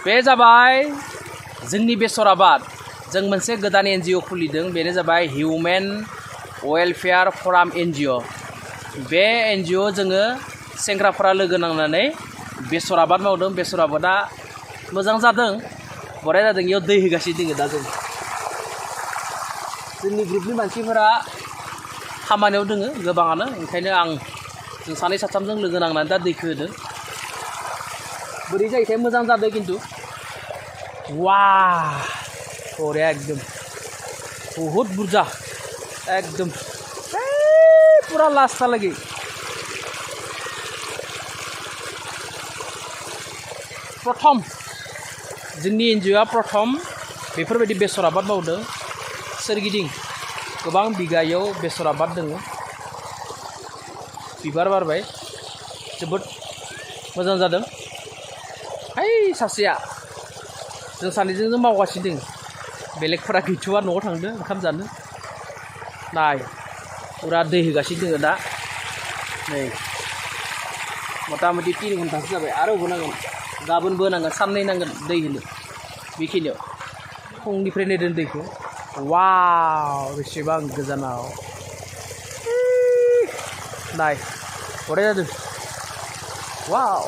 बे जाबाय जोंनि बेसर आबाद जों मोनसे गोदान NGO खुलिदों बेनो जाबाय हिउमेन वेलफेयार फराम NGO बे NGO जोङो सेंग्राफोरा लोगो नांनानै बेसर आबाद मावदों बेसर आबादा मोजां जादों बराय जादों इयाव दै होगासिनो दङ दा जोंनि ग्रुपनि मानसिफोरा खामानियाव दोङो गोबाङानो ओंखायनो जों सानै साथामजों लोगो नांनानै दा दैखौ होदों बोरै जायोथाय मोजां जादों खिन्थु वाह बरिया एकदम बहुत बुरजा एकदम पुरा लास्टहालागै प्रथम जोंनि NGOआ प्रथम बेफोरबायदि बेसर आबाद मावदों सोरगिदिं गोबां बिगायाव बेसर आबाद दङ बिबार बारबाय जोबोद मोजां जादों हाय सासेया जों सानैजों मावगासिनो दङ बेलेगफोरा गैथ'वा न'आव थांदों ओंखाम जानो नाय पुरा दै होगासिनो दङ दा नै मथा मथि 3 घन्टासो जाबाय आरो होनांगोन गाबोनबो होनांगोन साननै नांगोन दै होनो बेखिनियाव फुंनिफ्रायनो दोन दैखौ वाव बेसेबां गोजानाव नाय बरिया जादों वाव